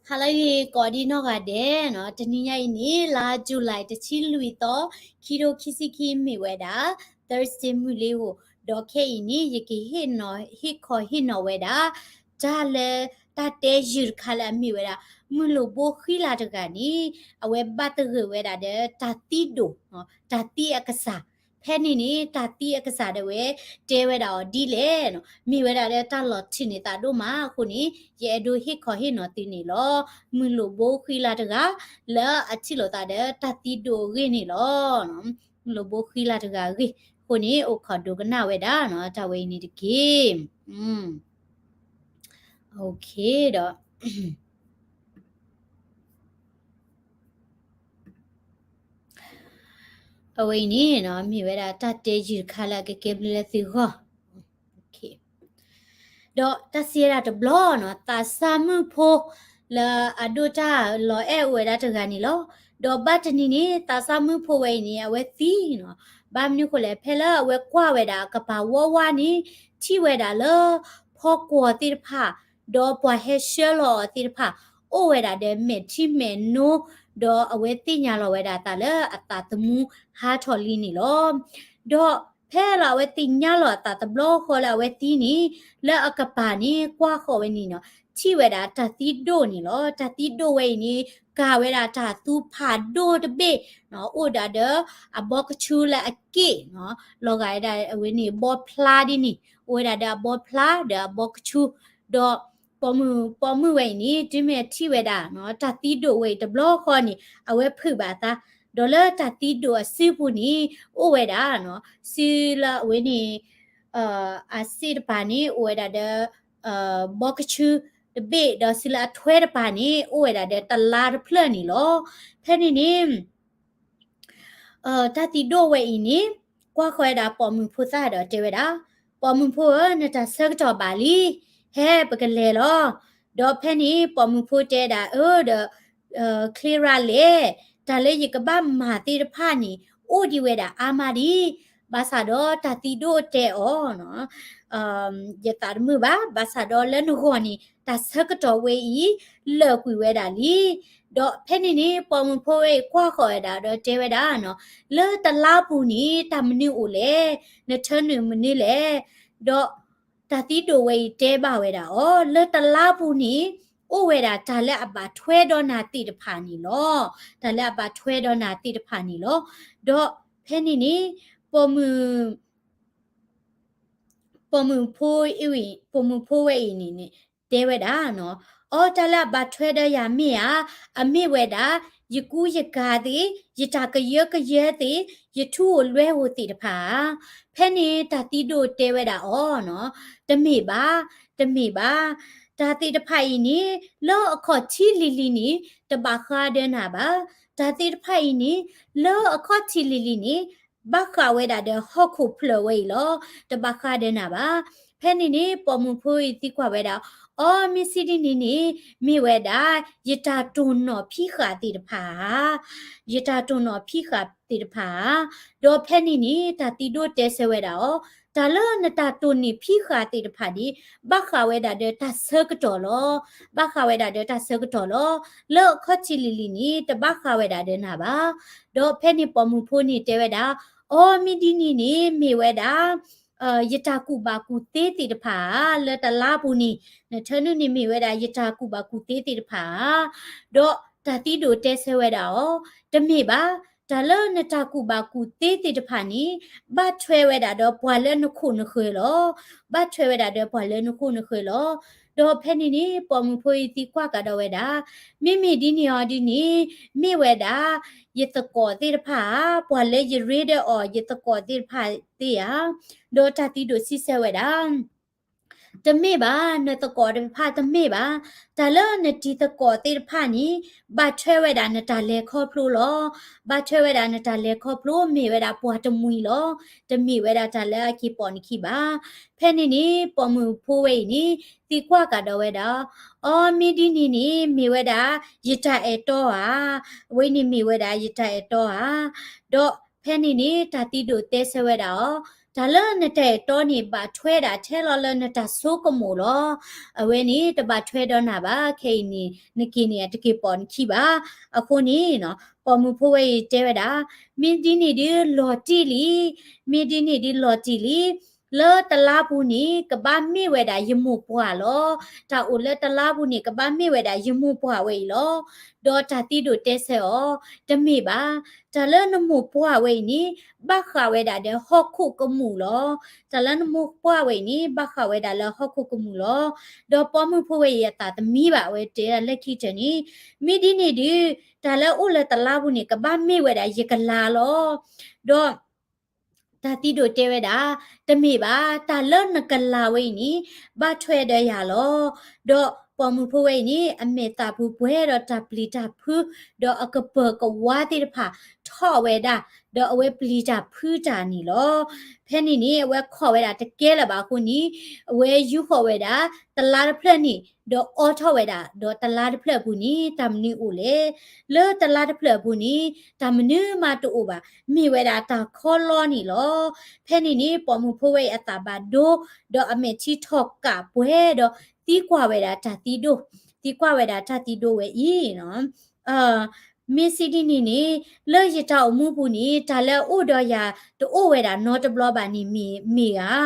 ဟါလၢအဂ့ၤ ကိးဒံနီၢ်ဂၤဒဲးနီၤ, တနံၤညါအံၤန့ၣ် လါ July တဆံလွံၢ်သီ ခံကထိခံဆံခံ မ့ၢ်ဝဲဒၣ် Thursday မုၢ်လ့ၤဧိၤ, ဒီးခဲအံၤန့ၣ် ယကဟ့ၣ်နီၤ ဟ့ၣ်ခီဟ့ၣ်နီၤဝဲဒၣ် တၢ်လၢ တၢ်တဲယုာ်တခါလၢအမ့ၢ်ဝဲဒၣ် မုၢ်လိာ်ဘိဃံလၤတဂၤန့ၣ် အဝဲဘၣ်သဂၢၢ်ဝဲဒၣ်ဒီး တၢ်သံဒိၣ်, တၢ်သံအကစၢ်, ဖဲန့ၣ်န့ၣ် တၢ်သံအကစၢ်ဒၣ်ဝဲ တဲဝဲဒၣ်အီၤဒ်လဲၣ်နီၤ, မ့ၢ်ဝဲဒၣ်ဒီးတၢ်လီၤထုးန့ၢ်သးဒိၣ်မးအဃိန့ၣ် ယအဲၣ်ဒိးဟ့ၣ်ခီဟ့ၣ်နီၤသုန့ၣ်လီၤ. မုၢ်လိာ်ဘိဃံလၤတဂၤ လၢအထံၣ်လိာ်သးဒီးတၢ်သံဒိၣ်အဂ့ၢ်န့ၣ်လီၤ. မုၢ်လိာ်ဘိဃံလၤတဂၤအဂ့ၢ်အဃိန့ၣ် အိၣ်ခိးဒိကနၣ်ဝဲဒၣ်နီၤ တၢ်ဝဲအံၤန့ၣ်တက့ၢ်. ဒီး အဝဲအံၤန့ၣ်နီၤ မ့ၢ်ဝဲဒၣ်တၢ်တဲယုာ်တခါလၢအကကဲဘျုးလၢသုဂီၢ်. ဒီးတၢ်စံးဝဲဒၣ်တဘျီနီၤ သးစၢ်မုၣ်ဖိ လၢအဒိၣ်တၢ်လီၤအဲၣ်အိၣ်ဝဲဒၣ်တဂၤန့ၣ်လီၤ. ဒီးဘၣ်တနံၤန့ၣ် သးစၢ်မုၣ်ဖိဝဲအံၤန့ၣ် အဝဲသံနီၤ, ဘၣ်မနုၤဃိလဲၣ် ဖဲလၢအဝဲကွၢ်ဝဲဒၣ်အကပၤဝီဝါန့ၣ် ထံၣ်ဝဲဒၣ်လၢ ဖီကွီၤသ့ၣ်တဖၣ် ဒီးပှၤဟဲဆှၢလီၤအီၤသ့ၣ်တဖၣ် အိၣ်ဝဲဒၣ်ဒီးမဲာ်ထံမဲာ်နိ ဒီးအဝဲသ့ၣ်ညါလီၤဝဲဒၣ်အသးလၢအသးသမူဟးထီၣ်လံန့ၣ်လီၤ. ဒီးဖဲလၢအဝဲသ့ၣ်ညါလီၤအသးတဘျီဃီလၢအဝဲသံန့ၣ် လၢအကပၤန့ၣ် ကွၢ်ဃီၤဝဲန့ၣ်နီၤ ထံၣ်ဝဲဒၣ်တၢ်သံဒိၣ်န့ၣ်လီၤ. တၢ်သံဒိၣ်ဝဲအံၤန့ၣ် ကၤဝဲဒၣ်တၢ်သူဖးဒိၣ်တဘ့ၣ်နီၤ, အိၣ်ဒၣ်ဒီးအဘီကဆူလၢအက့ၣ်နီၤ, လီၤဂာ်ဝဲဒၣ်အဝဲန့ၣ် ဘီဖျါဒ်န့ၣ် အိၣ်ဝဲဒၣ်ဒီးအဘီဖျါဒီးအဘီကဆူ, ဒီးပိာ်မုၣ် ပိာ်မုၣ်ဝဲအံၤန့ၣ် တုၤမ့ၢ်ထံၣ်ဝဲဒၣ်နီၤ တၢ်သံဒိၣ်ဝဲအံၤတဘျီဃီန့ၣ် အဝဲဖုးဘၣ်အသး, ဒီးလၢတၢ်သံဒိၣ်အစုပူၤန့ၣ် အိၣ်ဝဲဒၣ်နီၤ စုလၢအဝဲန့ၣ် အစ့ၣ်တပၤန့ၣ် အိၣ်ဝဲဒၣ်ဒီး ဘီကဆူတဘ့ၣ် ဒီးစုလၢအထွဲတပၤန့ၣ် အိၣ်ဝဲဒၣ်ဒီးတလါတဖျၢၣ်န့ၣ်လီၤ. ဖဲန့ၣ်န့ၣ် တၢ်သံဒိၣ်ဝဲအံၤန့ၣ် ကွၢ်ဃီၤဝဲဒၣ်ပိာ်မုၣ်ဖိသၣ်ဒီးတဲဝဲဒၣ်, ပိာ်မုၣ်ဖိဧၢ နတၢ်ဆၢကတီၢ်ဘၣ်လံ, ဟဲပကလဲၤလီၤ. ဒီးဖဲန့ၣ်ပိာ်မုၣ်ဖိတဲဒၣ်အၢဒီး ချ့ရၤလဲၣ်, တၢ်လၢယကဘၣ်မၤသ့ၣ်တဖၣ်န့ၣ် အိၣ်ဒံးဝဲဒၣ်အါမးဒံး, ဘၣ်ဆၣ်ဒီးတၢ်သံဒိၣ်တဲအီၤ ယသးတမုာ်ဘၣ်, ဘၣ်ဆၣ်ဒီးလၢနဂီၢ်န့ၣ် တၢ်ဆၢကတီၢ်ဝဲအံၤ လၢာ်ကွံာ်ဝဲဒၣ်လံ. ဒီးဖဲန့ၣ်န့ၣ် ပိာ်မုၣ်ဖိဝဲအံၤကွၢ်ဃီၤဝဲဒၣ်ဒီးတဲဝဲဒၣ်နီၤ, လၢတလါပူၤန့ၣ် တၢ်မနုၤအိၣ်လဲၣ်, နထၢနုာ်မနုၤလဲၣ်. ဒီးတၢ်သံဒိၣ်ဝဲအံၤတဲဘၣ်ဝဲဒၣ်အီၤ, လၢတလါပူၤန့ၣ် အိၣ်ဝဲဒၣ်တၢ်လၢအဘၣ်ထွဲဒီးနၤသ့ၣ်တဖၣ်န့ၣ်လီၤ. တၢ်လၢအဘၣ်ထွဲဒီးနၤသ့ၣ်တဖၣ်န့ၣ်လီၤ. ဒီးဖဲန့ၣ်န့ၣ် ပိာ်မုၣ် ပိာ်မုၣ်ဖိအံၤ ပိာ်မုၣ်ဖိဝဲအံၤန့ၣ်န့ၣ် တဲဝဲဒၣ်နီၤ, အီ တၢ်လၢအဘၣ်ထွဲဒီးယၤမ့ၢ်ဧါ, အမ့ၢ်ဝဲဒၣ် ယကူယကၤသ့ၣ်, ယတၢ်ကယၢကယဲသ့ၣ်, ယထူဧိၤလွဲဧိၤသ့ၣ်တဖၣ်ဧါ. ဖဲန့ၣ်တၢ်သံဒိၣ်တဲဝဲဒၣ်အီၤနီၤ, တမ့ၢ်ဘၣ်, တမ့ၢ်ဘၣ်, တၢ်သ့ၣ်တဖၣ်အံၤန့ၣ် လၢအခီၣ်ထံးလံၤလံၤန့ၣ် တဘၣ်ဃးဒီးနၤဘၣ်. တၢ်သ့ၣ်တဖၣ်အံၤန့ၣ် လၢအခီၣ်ထံးလံၤလံၤန့ၣ် ဘၣ်ဃးဝဲဒၣ်ဒီးဟီၣ်ခိၣ်ဖျၢၣ်ဝဲအံၤလီၤ. တဘၣ်ဃးဒီးနၤဘၣ်. ဖဲန့ၣ်န့ၣ် ပိာ်မုၣ်ဖိအံၤသံကွၢ်ဝဲဒၣ်, အီ မ့ၢ်စံးဒ်န့ၣ်န့ၣ် မ့ၢ်ဝဲဒၣ် ယတၢ်တိၢ်နီၣ်ဖံးဃာ်သ့ၣ်တဖၣ်ဧါ, ယတၢ်တိၢ်နီၣ်ဖံးဃာ်သ့ၣ်တဖၣ်ဧါ. ဒီးဖဲန့ၣ်န့ၣ် တၢ်သံဒိၣ်တဲဆၢဝဲဒၣ်အီၤ, တၢ်လၢနတၢ်တိၢ်နီၣ်ဖံးဃာ်သ့ၣ်တဖၣ်န့ၣ် ဘၣ်ဃးဝဲဒၣ်ဒီးတၢ်ဆၢကတီၢ်လီၤ. ဘၣ်ဃးဝဲဒၣ်ဒီးတၢ်ဆၢကတီၢ်လီၤ. လၢအခီၣ်ထံးလံၤလံၤန့ၣ် တဘၣ်ဃးဝဲဒၣ်ဒီးနၤဘၣ်. ဒီးဖဲန့ၣ်ပိာ်မုၣ်ဖိန့ၣ်တဲဝဲဒၣ်, အီ မ့ၢ်ဒ်န့ၣ်န့ၣ် မ့ၢ်ဝဲဒၣ် ယတၢ်ကူၣ်ဘၣ်ကူၣ်သ့သ့ၣ်တဖၣ်ဧါ, လၢတလါပူၤန့ၣ် နထၢနုာ်န့ၣ် မ့ၢ်ဝဲဒၣ်ယတၢ်ကူၣ်ဘၣ်ကူၣ်သ့သ့ၣ်တဖၣ်ဧါ. ဒီးတၢ်သံဒိၣ်တဲဆၢဝဲဒၣ်အီၤ, တမ့ၢ်ဘၣ်, တၢ်လၢနတၢ်ကူၣ်ဘၣ်ကူၣ်သ့သ့ၣ်တဖၣ်န့ၣ် ဘၣ်ထွဲဝဲဒၣ်ဒီးပှၤလၢနခိၣ်နဃၢၤလီၤ. ဘၣ်ထွဲဝဲဒၣ်ဒီးပှၤလၢနခိၣ်နဃၢၤလီၤ. ဒီးဖဲန့ၣ်န့ၣ် ပိာ်မုၣ်ဖိအံၤသံကွၢ်ကဒီးဝဲဒၣ်, မ့မ့ၢ်ဒ်န့ၣ်အီၤဒ်န့ၣ် မ့ၢ်ဝဲဒၣ် ယသကိးသ့ၣ်တဖၣ်ဧါ, ပှၤလၢယရ့ဒီးအီၤ ယသကိးသ့ၣ်တဖၣ်သ့ၣ်ဧါ. ဒီးတၢ်သံဒိၣ်စံးဆၢဝဲဒၣ်, တမ့ၢ်ဘၣ်, နသကိးတဖၣ်တမ့ၢ်ဘၣ်. တၢ်လၢနတံၤသကိးသ့ၣ်တဖၣ်န့ၣ် ဘၣ်ထွဲဝဲဒၣ်နတၢ်လဲၤခီဖျိလီၤ. ဘၣ်ထွဲဝဲဒၣ်နတၢ်လဲၤခီဖျိ မ့ၢ်ဝဲဒၣ်ပှၤတမှံၤလီၤ. တမ့ၢ်ဝဲဒၣ်တၢ်လၢအက့ၤပိာ်နခံဘၣ်. ဖဲန့ၣ်န့ၣ် ပိာ်မုၣ်ဖိဝဲအံၤန့ၣ် သံကွၢ်ကဒီးဝဲဒၣ်, အီ မ့ၢ်ဒ်န့ၣ်န့ၣ် မ့ၢ်ဝဲဒၣ် ယတၢ်အဲၣ်တီဧါ. အဝဲန့ၣ်မ့ၢ်ဝဲဒၣ်ယတၢ်အဲၣ်တီဧါ. ဒီးဖဲန့ၣ်န့ၣ် တၢ်သံဒိၣ်တဲဆၢဝဲဒၣ်အီၤ, တၢ်လၢနတၢ်အဲၣ်တီန့ၣ် ဘၣ်ထွဲဒၣ်ထဲလီၤလၢနတၢ်ဆိကမိၣ်လီၤ. အဝဲန့ၣ်တဘၣ်ထွဲဒီးနၤဘၣ်. ခဲအံၤန့ၣ် နက့ၤန့ၣ် အတက့ၤပိာ်နခံဘၣ်. အဃိန့ၣ် ပိာ်မုၣ်ဖိဝဲအံၤတဲဝဲဒၣ်, မ့ၢ်ဒ်န့ၣ်ဒုးလီၤတံၢ်လံ, မ့ၢ်ဒ်န့ၣ်ဒုးလီၤတံၢ်လံ. လၢတလါပူၤန့ၣ် ကဘၣ်မ့ၢ်ဝဲဒၣ်ယမိၢ်ပှၢ်လီၤ. တၢ်အိၣ်လၢတလါပူၤန့ၣ် ကဘၣ်မ့ၢ်ဝဲဒၣ်ယမိၢ်ပှၢ်ဝဲအံၤလီၤ. ဒီးတၢ်သံဒိၣ်တဲဆၢအီၤ, တမ့ၢ်ဘၣ်. တၢ်လၢနမိၢ်ပှၢ်ဝဲအံၤန့ၣ် ဘၣ်ဃးဝဲဒၣ်ဒီးဟီၣ်ခိၣ်ကမူၣ်လီၤ. တၢ်လၢနမိၢ်ပှၢ်ဝဲအံၤန့ၣ် ဘၣ်ဃးဝဲဒၣ်လၢဟီၣ်ခိၣ်ကမူၣ်လီၤ. ဒီးပိာ်မုၣ်ဖိဝဲအံၤအသးသမံဘၣ်. အဝဲတဲဒၣ်လၢခံကတၢၢ်န့ၣ်, မ့ၢ်ဒ်န့ၣ်ဒုး တၢ်လၢအိၣ်လၢတလါပူၤန့ၣ် ကဘၣ်မ့ၢ်ဝဲဒၣ်ယကလၤလီၤ. ဒီး တၢ်သံဒိၣ်တဲဝဲဒၣ်, တမ့ၢ်ဘၣ်, တၢ်လၢနကလၤဝဲအံၤန့ၣ် ဘၣ်ထွဲဒီးယၤလီၤ. ဒီးပိာ်မုၣ်ဖိဝဲအံၤန့ၣ် အမဲာ်သၣ်ပူၤပှဲၤဒီးတၢ်ပျံၤတၢ်ဖုး, ဒီးအကပၢၤကဝါသ့ၣ်တဖၣ်ထီၣ်ဝဲဒၣ်, ဒီးအဝဲပျံၤတၢ်ဖုးတၢ်န့ၣ်လီၤ. ဖဲန့ၣ်န့ၣ် အဝဲခိးဝဲဒၣ်တကဲလၢၤဘၣ်အဃိန့ၣ်, အဝဲယူာ်ဃီၤဝဲဒၣ် တလါတဖျၢၣ်န့ၣ် ဒီးအိးထီၣ်ဝဲဒၣ်, ဒီးတလါတဖျၢၣ်အပူၤန့ၣ် တၢ်မနုၤအိၣ်လဲၣ်. လၢတလါတဖျၢၣ်အပူၤန့ၣ် တၢ်မနုၤမးတအိၣ်ဘၣ်, မ့ၢ်ဝဲဒၣ်တၢ်ခီလီန့ၣ်လီၤ. ဖဲန့ၣ်န့ၣ် ပိာ်မုၣ်ဖိဝဲအံၤအသးဘၣ်ဒိ, ဒီးအမဲာ်ထံထီၣ်ကးပှဲၤဒီး သံကွၢ်ဝဲဒၣ်တၢ်သံဒိၣ်, သံကွၢ်ဝဲဒၣ်တၢ်သံဒိၣ်ဝဲအံၤ, မ့ၢ်စံးဒ်န့ၣ်န့ၣ်, လၢယတၢ်အိၣ်မူပူၤန့ၣ် တၢ်လၢအအိၣ်ဒီးယၤတအိၣ်ဝဲဒၣ်နီတဘျီဘၣ်န့ၣ်မ့ၢ်ဧါ.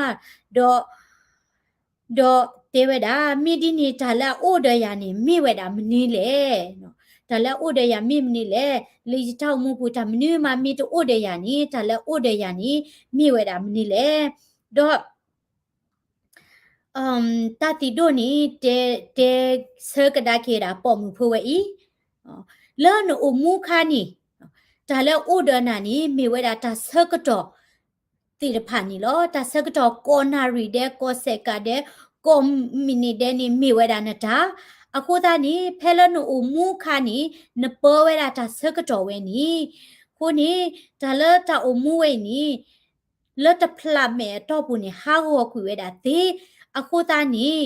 ဒီး ဒီးတဲဝဲဒၣ်, မ့ၢ်ဒ်န့ၣ် တၢ်လၢအအိၣ်ဒီးယၤန့ၣ် မ့ၢ်ဝဲဒၣ်မနုၤလဲၣ်. တၢ်လၢအအိၣ်ဒီးယၤမ့ၢ်မနုၤလဲၣ်. လၢယတၢ်အိၣ်မူပူၤ တၢ်မနုၤမးမ့ၢ်တအိၣ်ဒီးယၤန့ၣ် တၢ်လၢအအိၣ်ဒီးယၤန့ၣ် မ့ၢ်ဝဲဒၣ်မနုၤလဲၣ်. ဒီး တၢ်သံဒိၣ်န့ၣ် တဲဆၢကဒါက့ၤဒၣ်ပိာ်မုၣ်ဖိဝဲအံၤ, လၢနအိၣ်မူအခါန့ၣ် တၢ်လၢအအိၣ်ဒီးနၤန့ၣ် မ့ၢ်ဝဲဒၣ်တၢ်ဆၢကတီၢ်သ့ၣ်တဖၣ်န့ၣ်လီၤ. တၢ်ဆၢကတီၢ်ကိးနၣ်ရံၣ်ဒဲး ကိးစဲးကးဒဲး ကိးမံးနံးဒဲးန့ၣ် မ့ၢ်ဝဲဒၣ်နတၢ်. အဃိသတးန့ၣ် ဖဲလၢနအိၣ်မူအခါန့ၣ် နပၢဝဲဒၣ်တၢ်ဆၢကတီၢ်ဝဲန့ၣ်, အဃိန့ၣ် တၢ်လၢတၢ်အိၣ်မူဝဲအံၤန့ၣ် လၢတဖျးမဲာ်အတီၢ်ပူၤန့ၣ် ဟးဂီၤကွံာ်ဝဲဒၣ်သ့. အဃိသတးန့ၣ်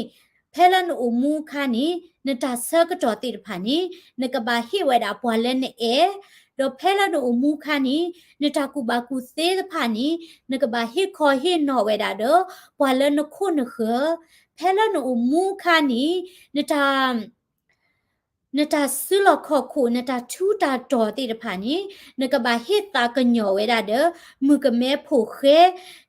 ဖဲလၢနအိၣ်မူအခါန့ၣ် နတၢ်ဆၢကတီၢ်သ့ၣ်တဖၣ်န့ၣ် နကဘၣ်ဟ့ၣ်ဝဲဒၣ်ပှၤလၢနအဲၣ်, ဒီးဖဲလၢနအိၣ်မူအခါန့ၣ် နတၢ်ကူၣ်ဘၣ်ကူၣ်သ့သ့ၣ်တဖၣ်န့ၣ် နကဘၣ်ဟ့ၣ်ခီဟ့ၣ်နီၤဝဲဒၣ်ဒီး ပှၤလၢနခိၣ်နဃၢၤ, ဖဲလၢနအိၣ်မူအခါန့ၣ် နတၢ် နတၢ်စုလီၢ်ခီၣ်ခိၣ် နတၢ်ထူးတၢ်တီၤသ့ၣ်တဖၣ်န့ၣ် နကဘၣ်ဟ့ၣ်သးကညီၤဝဲဒၣ်ဒီး မုၣ်ကမဲဖိဃဲ,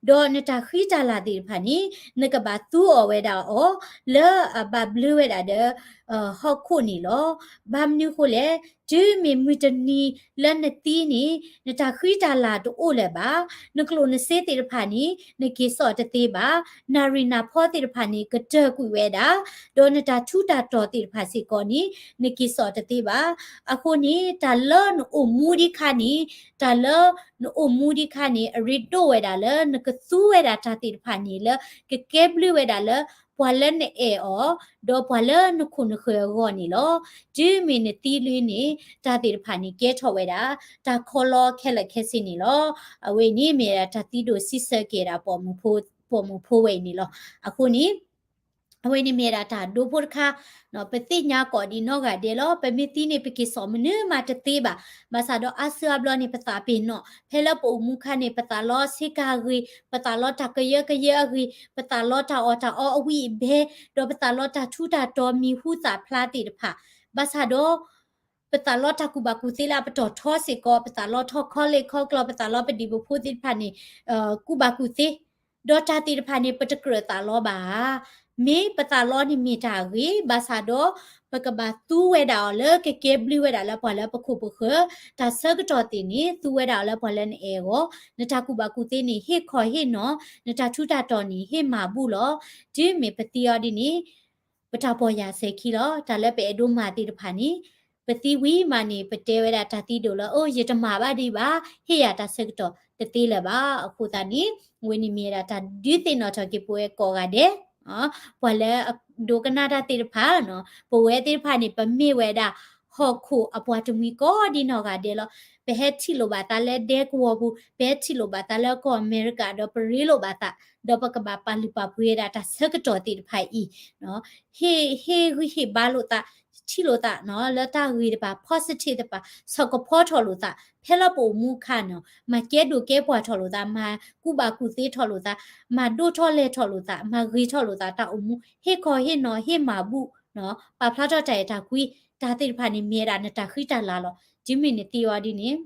ဒီးနတၢ်ဃံတၢ်လၤသ့ၣ်တဖၣ်န့ၣ် နကဘၣ်သူအီၤဝဲဒၣ်အီၤ လၢအဘၣ်ဘျုးဝဲဒၣ်ဒီး ဟီၣ်ခိၣ်န့ၣ်လီၤ. ဘၣ်မနုၤအဃိလဲၣ်, တုၤမ့ၢ်မုၢ်တနံၤလၢနသံန့ၣ် နတၢ်ဃံတၢ်လၤတအိၣ်လၢၤဘၣ်. နကျိၣ်နစ့သ့ၣ်တဖၣ်န့ၣ် နက့ၤစိာ်တသ့ဘၣ်. နၣ်ရံၣ်နၢ်ဖီသ့ၣ်တဖၣ်န့ၣ် ကတၢၢ်ကွံာ်ဝဲဒၣ်, ဒီးနတၢ်ထူးတၢ်တီၤသ့ၣ်တဖၣ်စ့ၢ်ကီးန့ၣ် နက့ၤစိာ်တသ့ဘၣ်. အဃိန့ၣ် တၢ်လၢနအိၣ်မူဒံးခါန့ၣ်, တၢ်လၢနအိၣ်မူဒံးခါန့ၣ် အရ့ဒိၣ်ဝဲဒၣ်လၢ နကသူဝဲဒၣ်တၢ်သ့ၣ်တဖၣ်န့ၣ်လၢ ကကဲဘျုးဝဲဒၣ်လၢ ပှၤလၢနအဲၣ်အီၤ, ဒီးပှၤလၢနခိၣ်နဃၢၤအဂီၢ်န့ၣ်လီၤ. တုၤမ့ၢ်နသံလံန့ၣ် တၢ်သ့ၣ်တဖၣ်န့ၣ် ကဲထီၣ်ဝဲဒၣ် တၢ်ခီလီခဲလၢာ်ခဲဆ့န့ၣ်လီၤ. အဝဲအံၤန့ၣ်မ့ၢ်ဒၣ်တၢ်သံဒိၣ်စံးဆၢက့ၤဒၣ် ပိာ်မုၣ်ဖိဝဲအံၤန့ၣ်လီၤ. အဃိန့ၣ် အဝဲန့ၣ်မ့ၢ်ဒၣ်တၢ်ဒိဖိတခါ, ပသ့ၣ်ညါကိးဒံးနီၢ်ဂၤဒဲးလီၤ. ပမ့ၢ်သံန့ၣ် ပက့ၤစိာ်မနုၤမးတသ့ဘၣ်. ဘၣ်ဆၣ်ဒီးအါစုအါဘျီန့ၣ် ပသးပ့ၤနီၣ်, ဖဲလၢပအိၣ်မူခါန့ၣ် ပသးလီဆ့ကၤအဂ့ၤ, ပသးလီတၢ်ကယၢကယဲအဂ့ၤ, ပသးလီတၢ်အီၣ်တၢ်အီအဝံၣ်အဘဲ, ဒီးပသးလီတၢ်ထူးတၢ်တီၤမံၤဟူသၣ်ဖျါသ့ၣ်တဖၣ်. ဘၣ်ဆၣ်ဒီး ပသးလီတၢ်ကူၣ်ဘၣ်ကူၣ်သ့လၢအပတီၢ်ထီစ့ၢ်ကီး, ပသးလီထီၣ်ခီလ့ၣ်ခီကျီ, ပသးလီပဒံၣ်ပဖိသ့ၣ်တဖၣ်န့ၣ် ကူၣ်ဘၣ်ကူၣ်သ့, ဒီးတၢ်သ့ၣ်တဖၣ်န့ၣ် ပတကြၢးသးလီဘၣ်ဧါ. မ့ၢ်ပသးလီန့ၣ်မ့ၢ်တၢ်အဂ့ၤ, ဘၣ်ဆၣ်ဒီး ပကဘၣ်သူဝဲဒၣ်အီၤလၢကကဲဘျုးဝဲဒၣ်လၢပှၤလၢပခိၣ်ပဃၢၤ, တၢ်ဆၢကတီၢ်သ့ၣ်န့ၣ် သူဝဲဒၣ်အီၤလၢပှၤလၢနအဲၣ်အဂီၢ်, နတၢ်ကူၣ်ဘၣ်ကူၣ်သ့န့ၣ် ဟ့ၣ်ခီဟ့ၣ်နီၤ, နတၢ်ထူးတၢ်တီၤန့ၣ် ဟ့ၣ်မၤဘူၣ်လီၤ. တုၤမ့ၢ်ပသံအီၤဒ်န့ၣ် ပတၢ်ပီၢ်ယၢ်စဲၤခံလီၤ. တၢ်လၢပအဲၣ်ဒိးမၤသ့ၣ်တဖၣ်န့ၣ် ပသံဝံၤမးန့ၣ် ပတဲဝဲဒၣ်တၢ်သံဒိၣ်လၢ အိ ယတမၤဘၣ်ဒံးဘၣ်, ဟ့ၣ်ယၤတၢ်ဆၢကတီၢ်တသ့လၢၤဘၣ်. အဃိသတးန့ၣ် အဝဲန့ၣ်မ့ၢ်ဝဲဒၣ်တၢ်ဒုးသ့ၣ်နီၣ်ထီၣ်က့ၤပဝဲကိးဂၤဒဲး, ပှၤလၢအဒိကနၣ်တၢ်သ့ၣ်တဖၣ်, ပဝဲသ့ၣ်တဖၣ်န့ၣ် ပမ့ၢ်ဝဲဒၣ်ဟီၣ်ခိၣ်အပှၤတမှံၤကိးဒံးနီၢ်ဂၤဒဲးလီၤ. ပဟဲထံၣ်လိာ်ဘၣ်သးလၢဒဲကဝီၤပူၤ, ပဟဲထံၣ်လိာ်ဘၣ်သးလၢကီၢ်အမဲရကၤ, ဒီးပရ့လိာ်ဘၣ်သး, ဒီးပကဘၣ်ပာ်လုၢ်ပာ်ပှ့ၤဝဲဒၣ်တၢ်ဆၢကတီၢ်သ့ၣ်တဖၣ်အံၤ ဟ့ၣ်ဂံၢ်ဟ့ၣ်ဘါလိာ်သး, ထံၣ်လိာ်သးနီၤ လၢတၢ်ဂ့ၤတပၤ positive တပၤ ဆီၣ်ကဖီထီၣ်လိာ်သး ဖဲလၢပအိၣ်မူအခါနီၤ မၤကဲဒိၣ်ကဲပှၢ်ထီၣ်လိာ်သး မၤကူၣ်ဘၣ်ကူၣ်သ့ထီၣ်လိာ်သး မၤဒိၣ်ထီၣ်လဲၢ်ထီၣ်လိာ်သး မၤဂ့ၤထီၣ်လိာ်သး တၢ်အိၣ်မူ ဟ့ၣ်ခီဟ့ၣ်နီၤ ဟ့ၣ်မၤဘူၣ်နီၤ ပာ်ဖျါထီၣ်တၢ်အဲၣ်တၢ်ကွံ တၢ်သ့ၣ်တဖၣ်န့ၣ် မ့ၢ်ဝဲဒၣ်နတၢ်ဃံတၢ်လၤလီၤ. တုၤမ့ၢ်နသ့အီၤဒ်န့ၣ်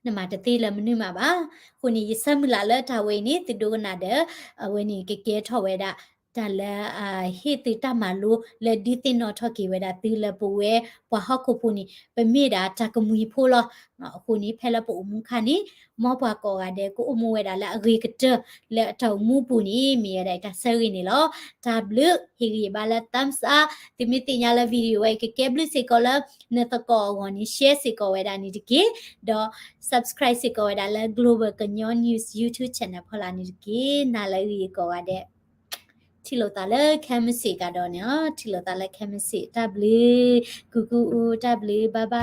နမၤတသ့လၢမနုၤမးဘၣ်. အဃိန့ၣ် ယဆၢမုၢ်လၢ်လၢတၢ်ဝဲအံၤန့ၣ် သုဒိကနၣ်ဒီး အဝဲန့ၣ်ကကဲထီၣ်ဝဲဒၣ် တၢ်လၢ ဟ့ၣ်သုတၢ်မၤလိလၢဒုးသ့ၣ်နီၣ်ထီၣ်က့ၤဝဲဒၣ်သုလၢပဝဲပှၤဟီၣ်ခိၣ်ဖိန့ၣ် ပမ့ၢ်ဒၣ်တၢ်ကမှံၤဖိလီၤ. အဃိန့ၣ် ဖဲလၢပအိၣ်မူအခါန့ၣ် မ်ပှၤကိးဂၤဒဲး ကအိၣ်မူဝဲဒၣ်လၢအဂ့ၤကတၢၢ် လၢအတၢ်အိၣ်မူပူၤန့ၣ် မ့ၢ်ဝဲဒၣ်တၢ်ဆၢဂ့ၤန့ၣ်လီၤ. တၢ်ဘျုး ဟ့ၣ်ဂံၢ်ဘါလၢ thumbs up သုမ့ၢ်သ့ၣ်ညါလၢ video ဝဲအံၤ ကကဲဘျုးစ့ၢ်ကီးလၢ နသကိးအဂီၢ်န့ၣ် share စ့ၢ်ကီးဝဲဒၣ်န့ၣ်တက့ၢ်. ဒီး subscribe စ့ၢ်ကီးဝဲဒၣ်လၢ Global ကညီ News YouTube channel ဖီလာ်န့ၣ်တက့ၢ်. နၤလၢအဂ့ၤကိးဂၤဒဲး ထံၣ်လိာ်သးလၢခဲမုၢ်ဆ့ၣ်ကဒီးန့ၣ်လီၤ. ထံၣ်လိာ်သးလၢခဲမုၢ်ဆ့ၣ် တၢ်ဘျုး ကူကူအူ တၢ်ဘျုး bye bye.